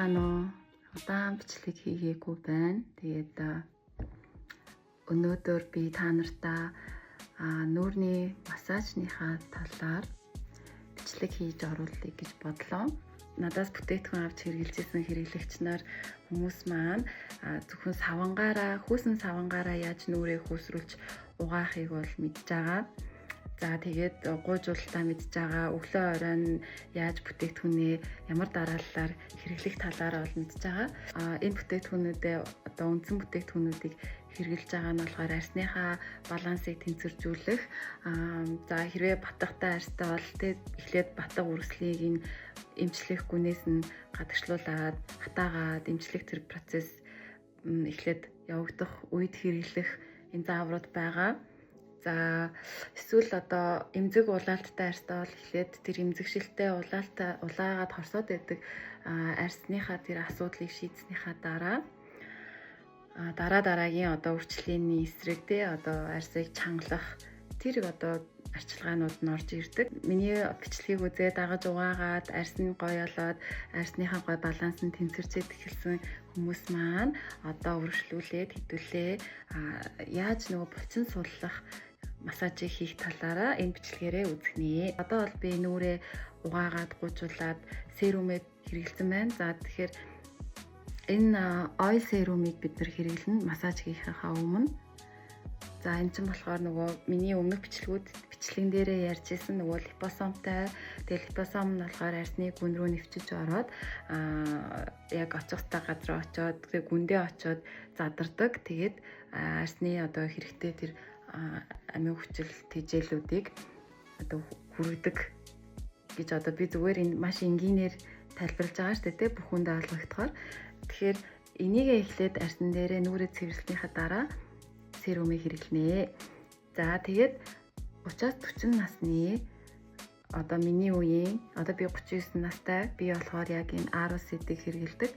Байцгаана уу? Удаан бичлэг хийгээгүй байна. Тэгээд өнөөдөр би та нартаа нүүрний массажныхаа талаар бичлэг хийж оруулъя гэж бодлоо. Надаас бүтээгдэхүүн авч хэрэглэжсэн хэрэглэгч нар хүмүүс маань зөвхөн савангаараа, хүйсэн савангаараа яаж нүүрээ хүйсрүүлж угаахыг бол мэдж байгаа. За тэгээд гуйжуулалтаа мэдж байгаа, өглөө оройн яаж бүтээгдэхүүнээ ямар дарааллаар хэрэглэх талаараа бол мэдж байгаа. Энэ бүтээгдэхүүнүүдээ одоо үндсэн бүтээгдэхүүнүүдийг хэрэглэж байгаа нь болохоор арьсныхаа балансыг тэнцвэржүүлэх. За хэрвээ батгатай арьстай бол эхлээд батга үрслийг нь эмчлэх гүнээс нь гадагшлуулад хатаагаад эмчлэх тэр процесс эхлээд явагдах үед хэрэглэх энэ зааврууд байгаа. За эсвэл одоо эмзэг улаалттай арьстай бол эхлээд тэр эмзэгшилтэй улаалтай улаагаад хорсоод байдаг арьсныхаа тэр асуудлыг шийдснийхаа дараа дараа дараагийн одоо үрчлээний эсрэг те одоо арьсыг чангалах тэр одоо арчилгаанууд нь орж ирдэг. Миний бичлэгийг үзээд дагаж угаагаад арьс нь гоё болоод арьсныхаа гоё баланс нь тэнцвэрчээд эхэлсэн хүмүүс маань одоо үргэлжлүүлээд хэдүүлээ яаж нөгөө булчин суллах массажийг хийх талаараа энэ бичлэгээрээ үзэх нэ. Одоо бол би нүүрээ угаагаад гуйжуулаад серумээ хэрэглэсэн байна. За тэгэхээр энэ oil serum-ыг бид нар хэрэглэнэ массаж хийхийнхаа өмнө. За энэ чинь болохоор нөгөө миний өмнөх бичлэгүүд бичлэгэн дээрээ ярьж исэн нөгөө липосомтой. Тэгээ липосом нь болохоор арьсны гүн рүү нэвчиж ороод яг очих ёстой газар очоод тэгээ гүндээ очоод задардаг. Тэгээд арьсны одоо хэрэгтэй тэр амин хүчил тэжээлүүдийг одоо хүргэдэг гэж одоо би зүгээр энэ маш энгийнээр тайлбарлаж байгаа шүү дээ, бүх хүндээ ойлгогдохоор. Тэгэхээр энийг эхлээд арьсан дээрээ нүүрээ цэвэрлснийхаа дараа серумыг хэрэглэнэ. За тэгээд 30-40 насны одоо миний үеийн одоо би 39 настай, би болохоор яг энэ ROC-ийг хэрэглэдэг.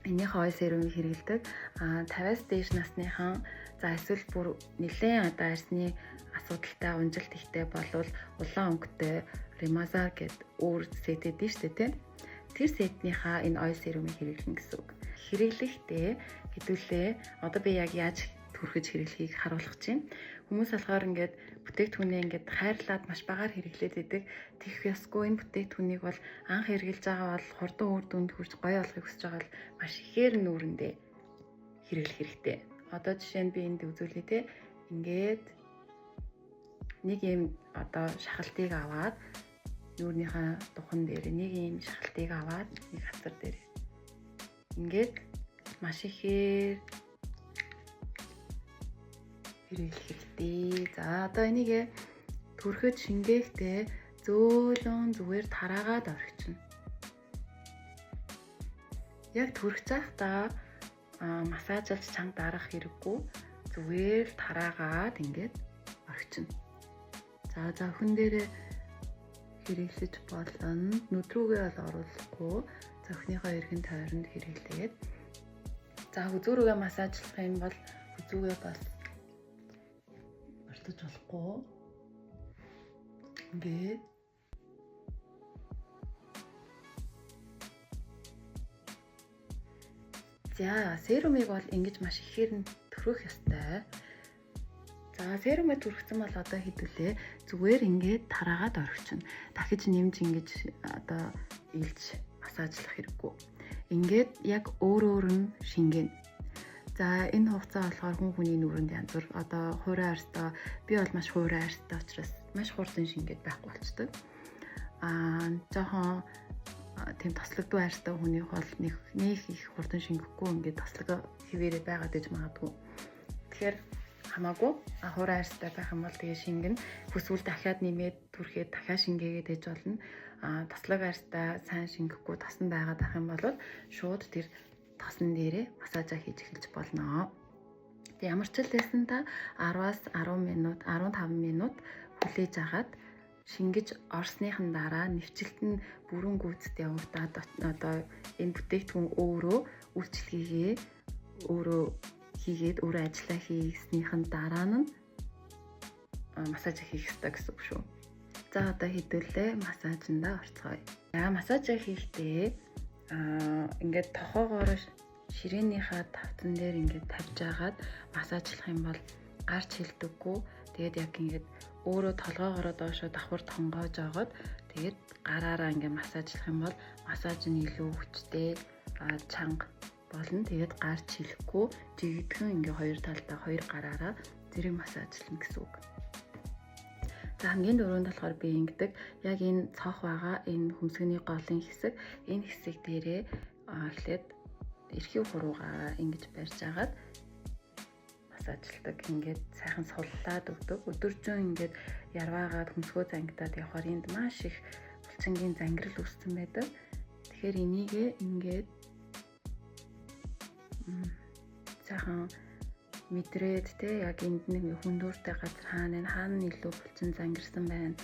Энийхээ oil serum-ыг хэрэглэдэг. 50-аас дээш насныхан за эсвэл бүр нэлээд одоо арьсны асуудалтай унжилт ихтэй болвол улаан өнгөтэй Remazar гэд өөр сет эдэн шүү дээ, тийм. Тэр сетнийхаа энэ oil serum-ыг хэрэглэнэ гэсэн үг. Хэрэглэхдээ хэдүүлээ одоо би яг яаж түрхэж хэрэглэхийг харуулах чинь. Хүмүүс болохоор ингээд бүтээгдэхүүнээ ингээд хайрлаад маш багаар хэрэглээд идэг. Тэгэх ёсгүй. Энэ бүтээгдэхүүнийг бол анх хэрэглэж байгаа бол хурдан үр дүнд хүрч гоё болохыг хүсэж байгаа бол маш ихээр нүүрэндээ хэрэглэх хэрэгтэй. Одоо жишээ нь би энд үзүүлье те. Ингээд нэг юм одоо шахалтыг аваад нүүрнийхээ духан дээр нэг юм шахалтыг аваад нэг хацар дээр ингээд маш ихээр хэрэглэх хэрэгтэй. За одоо энийг түрхэд шингээхдээ зөөлөн зүгээр тараагаад орхино. Яг түрхэж байхдаа массажлж чанга дарах хэрэггүй. Зүгээр л тараагаад ингээд орхино. За зөнхөн дээрээ хэрэглэж болно. Нүд рүүгээ бол оруулахгүй. Зөнхнийхөө эргэн тойронд хэрэглээд. За хүзүү рүүгээ массажлах юм бол хүзүүгээ бас мартаж болохгүй. Ингээд за серумыг бол ингэж маш ихээр нь түрхэх ёстой. За серумээ түрхсэн бол одоо хэдүүлээ зүгээр ингээд тараагаад орхино. Дахиж нэмж ингэж одоо илж массажлах хэрэггүй. Ингээд яг өөр өөр нь шингэнэ. За энэ хугацаа болохоор хүн хүний нүүрэнд янз бүр. Одоо хуурай арьстай, би бол маш хуурай арьстай учраас маш хурдан шингээд байхгүй болчдөг. Жоохон тийм тослогдуу арьстай хүнийх бол нэг их хурдан шингэхгүй ингээд тослог хэвээрээ байгаад иж магадгүй. Тэгэхээр хамаагүй хуурай арьстай байх юм бол тэгээ шингэн. Хүсвэл дахиад нэмээд түрхээд дахиад шингээгээд ээж болно. Тослог арьстай сайн шингэхгүй тосон байгаад байх юм бол шууд тэр тосон дээрээ массажаа хийж эхэлж болно. Тэг ямар ч л байсан та 10-аас 10 минут, 15 минут хүлээж агаад шингэж орсныхан дараа нэвчлэлт нь бүрэн гүйцэд явагдаад одоо энэ бүтээгдэхүүн өөрөө үйлчлэгээ өөрөө хийгээд өөрөө ажиллаа хийснийхэн дараа нь массаж хийх ёстой гэсэн үг шүү. За одоо хэдүүлээ массажиндаа орцгоё. За массажаа хийхдээ Ингээд тохоогоор ширээнийхээ тавцан дээр ингээд тавьж агаад массажлах юм бол гарч хилдэггүй. Тэгээд яг ингээд өөрөө толгоогоороо доошоо давхар тонгоож агаад тэгээд гараараа ингээд массажлах юм бол массаж нь илүү хүчтэй, чанга болно. Тэгээд гарч хилэхгүй жигдхэн ингээд хоёр талдаа хоёр гараараа зэрэг массажлна гэсэн үг. За хамгийн дөрөнд болохоор би ингэдэг. Яг энэ цонх байгаа энэ хөмсгний голын хэсэг, энэ хэсэг дээрээ эхлээд эрхий хуруугаараа ингэж барьж агаад массажлдаг. Ингээд сайхан суллаад өгдөг. Өдөржин ингээд ярваагаад хөмсгөө зангидаад явхаар энд маш их булчингийн зангирал үүссэн байдаг. Тэгэхээр энийгээ ингээд сайхан мэдрээд те яг энд нэг хүндүүртэй газар хаана энэ хаана нь илүү булчин зангирсан байна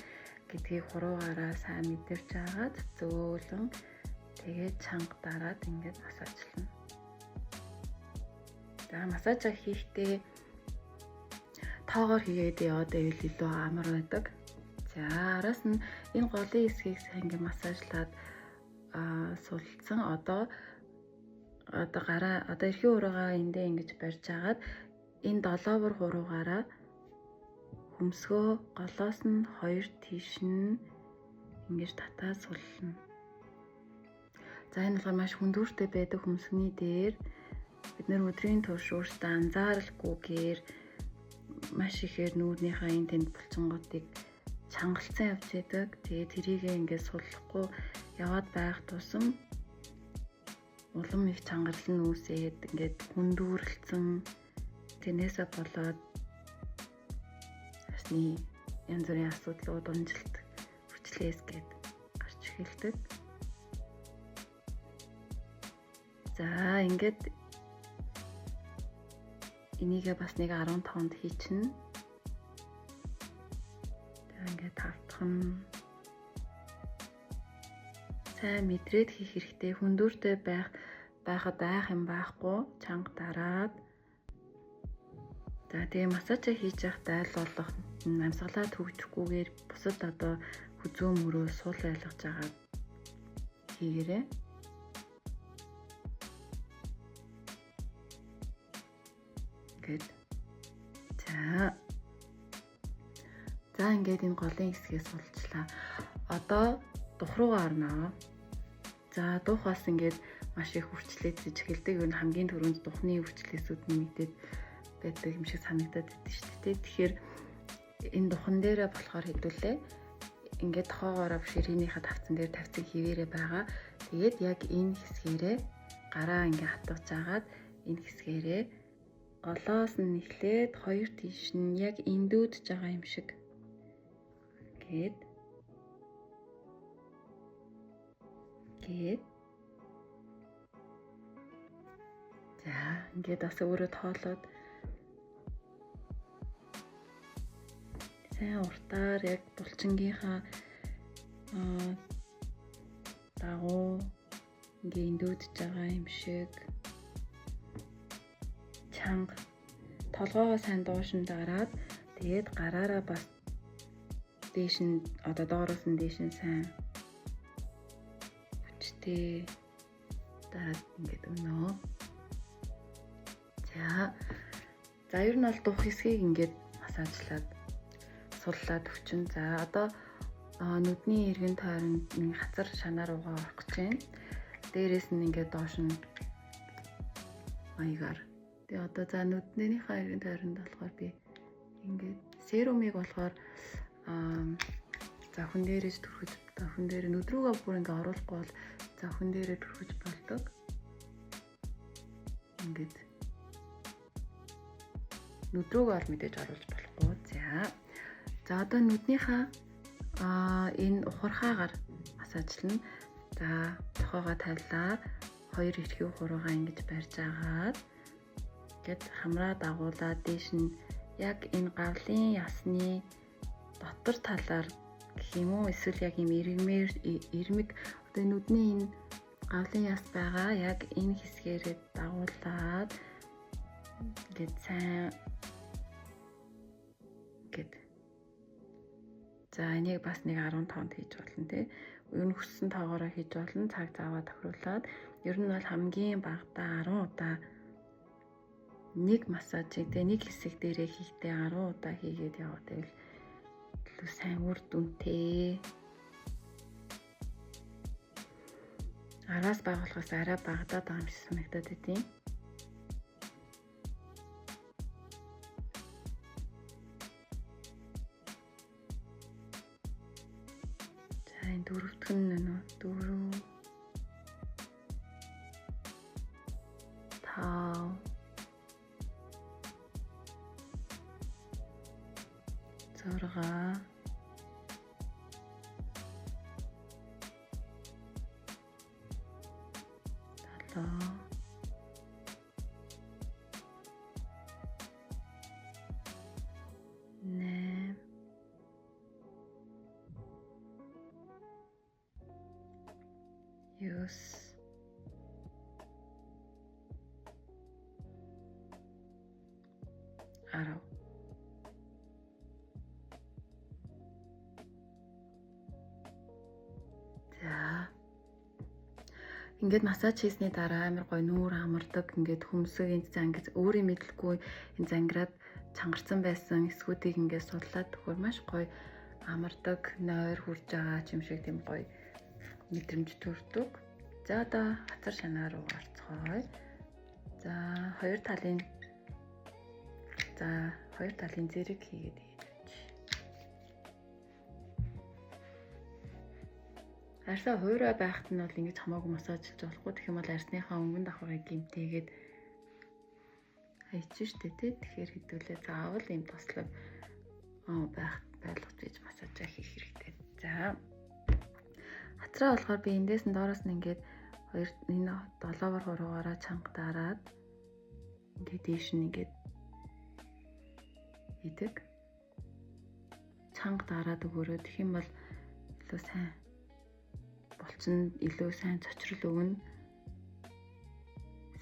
гэдгийг хуруугаараа сайн мэдэрч агаад зөөлөн тэгээд чанга дараад ингээд массажлна. За массажаа хийхдээ тоогоор хийгээд яваад байвал илүү амар байдаг. За араас нь энэ голын хэсгийг сайн ингээд массажлаад суллсан. Одоо гараа одоо эрхийн уруугаа эндээ ингэж барьж агаад энэ долоовор хуруугаараа хөмсгөө голоос нь хоёр тийш нь ингэж татаад суллана. За энэ болохоор маш хүндүүртэй байдаг хөмсгний дээр бид нэр өдрийн турш өөрсдөө анзааралгүйгээр маш ихээр нүүрнийхээ энэ тэнд булчингуудыг чангалцсан явж байдаг. Тэгээд тэрийгээ ингээд суллахгүй яваад байх тусам улам их чангарал нь үүсээд ингээд хүндүүрэлцэн тэрнээсээ болоод арсны янз бүрийн асуудлууд, унжилт, хүчлээс гээд гарч эхэлдэг. За ингээд энийгээ бас нэг 15-нд хийчихнэ. За ингээд тавтах нь сайн мэдрээд хийх хэрэгтэй. Хүндүүртэй байхад айх юм байхгүй. Чанга дараад. За тэгээ массажаа хийж байхдаа аль болох амьсгалаа төвчхгүйгээр бусад одоо хүзүү мөрөө сул байлгаж байгаа хийгээрэй. Ингээд за. За ингээд энэ голын хэсгээ сулчлаа. Одоо дух руугаа орно. За дух бас ингээд маш их үрчлээдэж эхэлдэг. Ер нь хамгийн түрүүнд духны үрчлээсүүд нэмэгдээд байдаг юм шиг санагдаад байдаг шүү дээ. Тэгэхээр энэ духан дээрээ болохоор хэдүүлээ. Ингээд тохоогоороо ширээнийхээ тавцан дээр тавцыг хിവэрэ байгаа. Тэгээд яг энэ хэсгээрээ гараа ингээд хатгаж агаад энэ хэсгээрээ голоос нь эхлээд хоёр тийш нь яг эндүүдж байгаа юм шиг. Ингээд гээд за ингээд бас өөрөө тоолоод сайн уртаар яг булчингийнхаа дагуу ингээ эндүүдж байгаа юм шиг чанга толгоогоо сайн дуушин дараад тэгээд гараараа бас дээш нь одоо доороос нь дээш нь сайн хүчтэй дараад ингээд өгнө. За. За ер нь бол дух хэсгийг ингээд массажлаад суллаад өгчин. За одоо нүдний эргэн тойронд нэг хацар шанаар угаа орох гэж байна. Дээрээс нь ингээд доош нь маягаар. Тэгээ одоо за нүднийхээ эргэн тойронд болохоор би ингээд серумыг болохоор за хүн дээрээс түрхэж, хүн дээр нүд рүүгээ бүр ингээд оруулахгүй бол за хүн дээрээ түрхэж болдог. Ингээд нүд рүүгээ бол мэдээж оруулж болохгүй. За. За одоо нүднийхээ энэ ухархаагаар массажлна. За тохоогоо тавилаа. Хоёр эрхий хуруугаа ингэж барьж агаад ингээд хамраа дагуулаад дээш нь яг энэ гавлын ясны дотор талаар гэх юм уу эсвэл яг юм ирмээр ирмэг одоо нүдний энэ гавлын яс байгаа яг энэ хэсгээрээ дагуулад ингээд сайн ингээд. За энийг бас нэг 15-нд хийж болно тий. Ер нь хүссэн тоогоороо хийж болно. Цаг зааваа тохируулаад ер нь бол хамгийн багадаа 10 удаа нэг массажийг тий нэг хэсэг дээрээ хийхдээ 10 удаа хийгээд яваад байвал илүү сайн үр дүнтэй. 10-аас бага болохоос арай багадаад байгаа юм шиг санагдаад байдیں۔ За энэ дөрөвдөх нь нөө 4 5 6 7 8 9 10. За ингээд массаж хийсний дараа амар гоё нүүр амардаг, ингээд хөмсөг энэ занг өөрийн мэдлгүй энэ зангираад чангарсан байсан эсгүүдийг ингээд судлаад төхөр маш гоё амардаг, нойр хурж байгаа юм шиг тийм гоё мэдрэмж төрдөг. За одоо хацар шанаа руу орцгоё. За хоёр талын зэрэг хийгээд хийж. Арьсаа хуурай байхад нь бол ингэж хамаагүй массажлж болохгүй. Тэгэх юм бол арьсныхаа өнгөн давхарыг гимтээгээд хайчих штэ тий. Тэгэхээр хэдүүлээ заавал ийм тослог байх байлгаж гэж массажаа хийх хэрэгтэй. За хацраа болохоор би эндээс нь доороос нь ингээд хоёр энэ долоовор хуруугаараа чанга дараад ингээд дээш нь ингээд идэг. Чанга дараад өгөөрэй. Тэгэх юм бол илүү сайн булчин илүү сайн цочрол өгнө.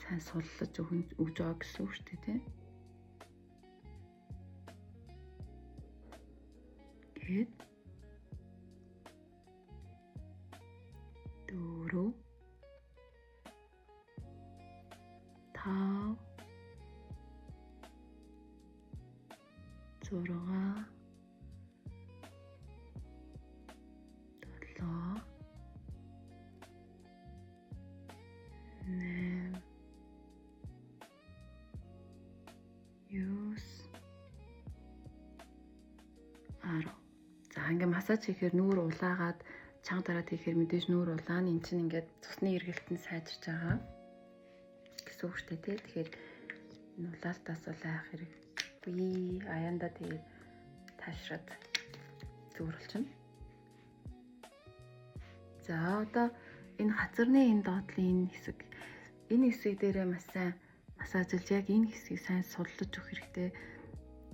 Сайн суллаж өгж байгаа гэсэн үг шүү дээ тий. Гээд 4 5 6 7 8 9 10. За ингээ массаж хийхээр нүүр улаагаад чанга дараад хийхээр мэдээж нүүр улаана. Энд чинь ингээд цусны эргэлт нь сайжирч байгаа гэсэн үг шүү дээ тий. Тэгэхээр энэ улаалтаас бол айх хэрэггүй. Аяндаа тэгээд таашраад зүгээр болчихно. За одоо энэ хацарны энэ доотлын энэ хэсэг, энэ хэсэг дээрээ маш сайн массажлж яг энэ хэсгийг сайн суллаж өгөх хэрэгтэй.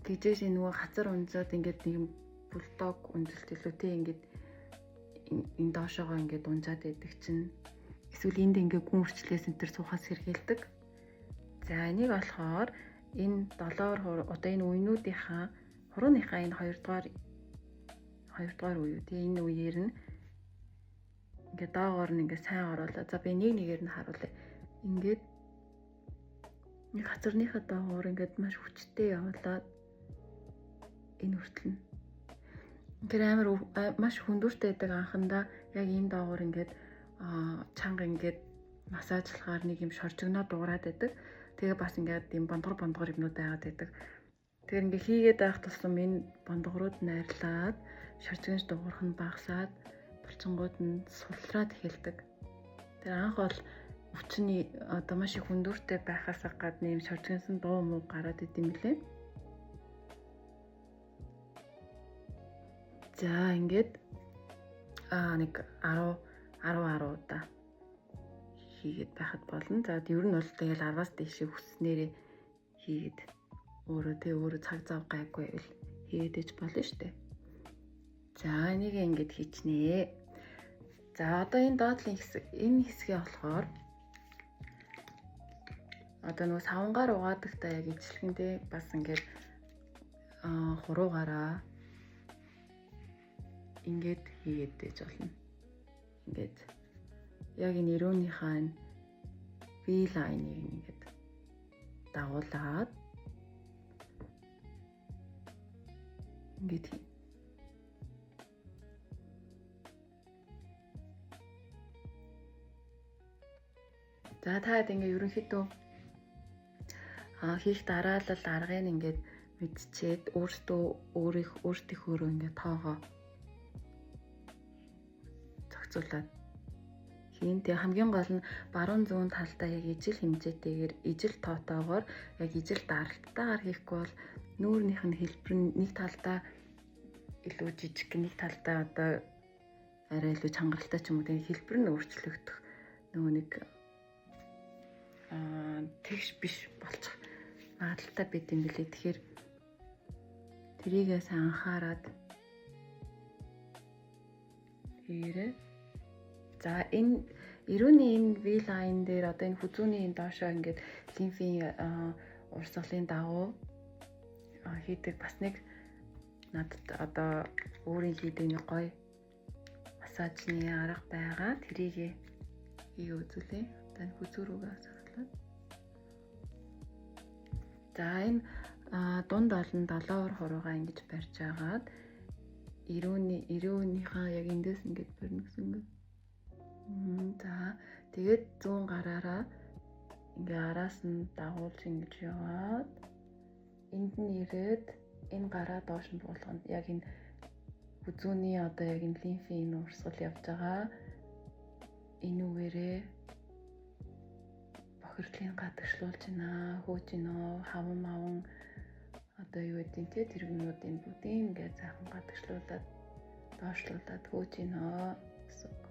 Тэгжээж энэ нөгөө хацар унзаад ингээд нэг юм булдог унзалт илүү тий ингээд энэ доошоогоо ингээд унжаад байдаг чинь эсвэл энд ингээд гүн үрчлээс энэ төр суухаас сэргийлдэг. За энийг болохоор энэ долоор одоо энэ үеинүүдийнхаа хурууныхаа энэ хоёрдугаар үе тий энэ үеэр нь ингээд доогоор нь ингээд сайн оруулаа. За би нэг нэгээр нь харуулъя. Ингээд нэг хацарныхаа доогоор ингээд маш хүчтэй явуулаад энэ хүртэл нь. Тэгэхээр амар маш хүндүртэй байдаг анхандаа яг энэ доогоор ингээд чанга ингээд массажлахаар нэг юм шоржигноо дуурайд байдаг. Тэгээ бас ингээд юм бондгор юмнууд байгаад байдаг. Тэгэхээр ингээд хийгээд байх тусам энэ бондгорууд найрлаад шоржигнож дуурах нь багасаад булчингууд нь сулраад эхэлдэг. Тэр анх бол өвчний одоо маш их хүндүртэй байхаас гадна юм шоржигнсан дуу муу гараад идэм билээ. За ингээд нэг 10 10 удаа хийгээд байхад болно. За ер нь бол тэгэл 10-аас дээшээ хүснээрээ хийгээд өөрөө тэ өөрөө цаг зав гайгүй байвал хийгээд иж болно шүү дээ. За энийг ингээд хийчнэ. За одоо энэ доотлын хэсэг, энэ хэсгээ болохоор одоо нөгөө савнгаар угаадагтаа яг ижилхэндээ бас ингээд хуруугаараа Ингээд хийгээд дэж болно. Ингээд яг энэ эрүүнийхээ энэ V-line-ыг ингээд дагуулад ингээд хий. За та хэд ингээ ерөнхийдөө хийх дараалал аргыг ингээд мэдчихэд өөртөө өөртөөхөөрөө ингээ тоогоо зохицуулаад хийн. Тэгээ хамгийн гол нь баруун зүүн талдаа яг ижил хэмжээтэйгээр ижил тоотоогоор яг ижил даралттайгаар хийхгүй бол нүүрнийх нь хэлбэр нь нэг талдаа илүү жижиг, нэг талдаа одоо арай илүү чангаралтай ч юм уу, тэгээ хэлбэр нь өөрчлөгдөх нөгөө нэг тэгш биш болчих магадлалтай байд юм билээ. Тэгэхээр тэрийгээ сайн анхаарад хийгээрэй. За энэ эрүүний энэ V-line дээр одоо энэ хүзүүний энэ доошоо ингээд лимфийн урсгалын дагуу хийдэг бас нэг надад одоо өөрийн хийдэг нэг гоё массажны арга байгаа. Тэрийг хийгээ үзүүлье. Одоо энэ хүзүү рүүгээ сарлаа. За энэ дунд олон 7 хуруугаа ингэж барьж агаад эрүүнийхээ яг эндээс ингэж барина гэсэн үг. За тэгээд зүүн гараараа ингээ араас нь дагуулж ингэж яваад энд нь ирээд энэ гараа доош нь буулгана. Яг энэ хүзүүний одоо яг энэ лимфийн энэ урсгал явж байгаа. Энэ үгээрээ бохирдлыг гадагшлуулж байна, хөөж байна, хаван маван одоо юу гэдэг нь те тэргүүнүүдийн бүгдийг ингээ сайхан гадагшлуулад доошлуулад хөөж байна гэсэн үг.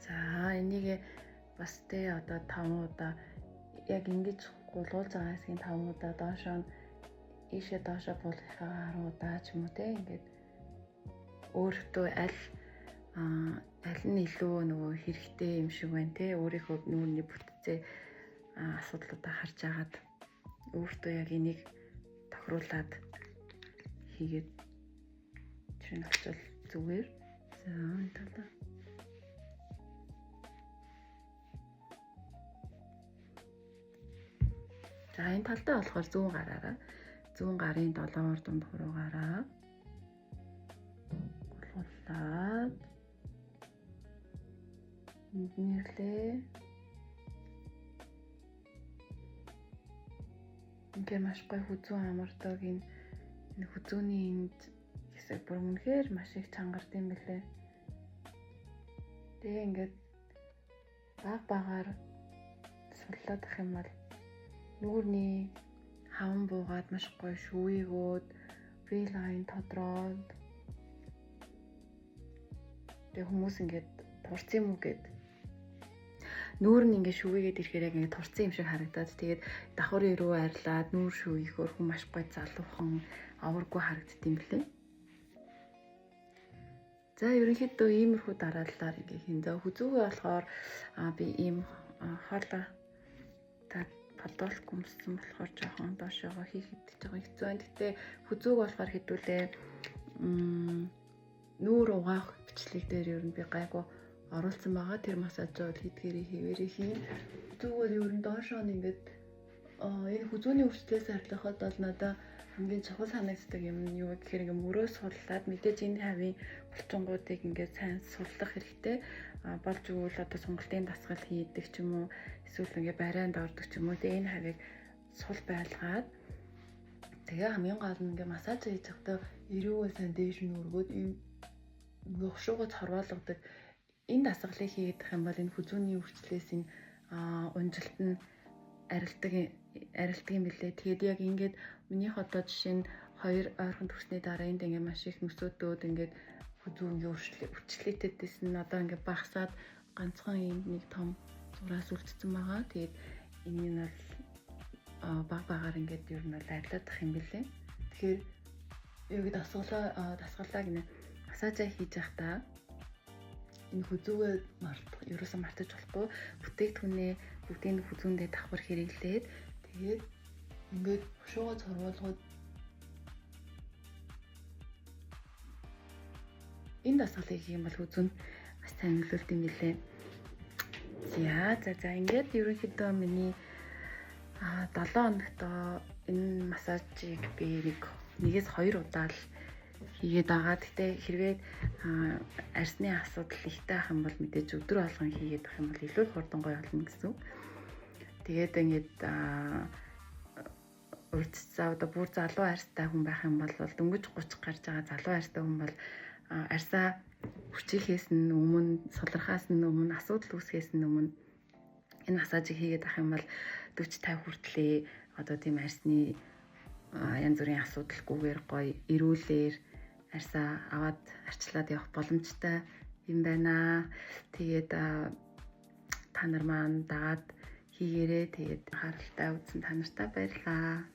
За энийг бас те одоо 5 удаа яг ингэж гулгуулж байгаа хэсгийн 5 удаа доошоо ийшээ доошоо буулгахаа 10 удаа ч юм уу те ингээд өөртөө аль нь илүү нөгөө хэрэгтэй юм шиг байна те өөрийнхөө нүүрний бүтцээ асуудлуудаа харж агаад өөртөө яг энийг тохируулаад хийгээд чинь болчвол зүгээр. За энэ талаа. За энэ талдаа болохоор зүүн гараараа зүүн гарын 7 дунд хуруугаараа гулгуулад энд нэрлээ. Ингээ маш гоё хүзүү амардаг энэ хүзүүний энд хэсэг бүр үнэхээр маш их чангард юм бэлээ. Тэгээ ингээд баг багаар суллаад ах юм бол нүүрний хаван буугаад маш гоё шүүйгөөд V-line тодроод тэгээ хүмүүс ингээд турцсан юм уу гэд нүүр нь ингээд шүүгээд ирэхээр яг ингээд турцсан юм шиг харагдаад тэгээд давхар руу арилаад нүүр шүүйхөөр хүн маш гоё залуухан аваргүй харагдд юм лээ. За ерөнхийдөө иймэрхүү дараалалаар ингээд хийн. За хүзүүгээ болохоор би ийм хоолой та подолк өмссөн болохоор жоохон доошоогоо хийхэд жоохон хэцүү байна. Гэтэ хүзүүг болохоор хэдүүлээ нүүр угаах бичлэг дээр ер нь би гайгүй оруулсан байгаа. Тэр массаж бол хийдгээрээ хийвэрээ хийн. Хүзүүгээр ер нь доошоо нь ингээд энэ хүзүүний өвчлөөс арилгахад бол надаа хамгийн чухал санагддаг юм нь юу гэхээр ингээд мөрөө суллаад мэдээж энэ хавийн булчингуудыг ингээд сайн суллах хэрэгтэй. Болж өгвөл одоо сонголтын дасгал хийдэг ч юм уу эсвэл ингээд барайнд ордог ч юм уу. Тэгээ энэ хавийг сул байлгаад тэгээ хамгийн гол нь ингээд массаж хийж байхдаа эрүүгээ сайн дээш нь өргөөд ингээд хушуугаа цорвоолгодог. Энэ дасгалыг хийгээд байх юм бол энэ хүзүүний өвчлөөс энэ унжилт нь арилдаг юм билээ. Тэгээд яг ингээд минийх одоо жишээ нь хоёр ойрхон төрсний дараа энд ингээд маш их мөсөөдөөд ингээд хүзүү ингээд өвчлөлттэйс нь одоо ингээд багасаад ганцхан энд нэг том зураас үлдсэн байгаа. Тэгээд энэ нь бол баг багаар ингээд ер нь бол арилаад ах юм билээ. Тэгэхээр яг дасгалаа гинэ массажаа хийж явахдаа энэ хүзүүгээ ерөөсөө мартаж болохгүй. Бүтээгдэхүүнээ бүгдийг хүзүүндээ давхар хэрэглээд тэгээд ингээд хушуугаа цорвоолгоод Энэ дасгалыг хийх юм бол хүзүүнд маш сайн нөлөөлдөг юм билээ. За за за ингээд ерөнхийдөө миний 7 хоногт энэ массажийг би нэгээс 2 удаа л хийгээд байгаа. Гэхдээ хэрвээ арьсны асуудал ихтэй ах юм бол мэдээж өдөр болгон хийгээд ах юм бол илүү хурдан гоё болно гэсэн үг. Тэгээд ингээд урьдчилсан одоо бүр залуу арьстай хүн байх юм бол дөнгөж 30 гарч байгаа залуу арьстай хүн бол арьсаа үрчийхээс нь өмнө, сулрахаас нь өмнө, асуудал үүсгэхээс нь өмнө энэ массажийг хийгээд ах юм бол 40 50 хүртлээ одоо тийм арьсны янз бүрийн асуудалгүйгээр гоё эрүүлээр арьсаа аваад арчлаад явах боломжтой юм байна. Тэгээд та нар маань дагаад хийгээрэй. Тэгээд анхааралтай үзсэн та нартай баярлалаа.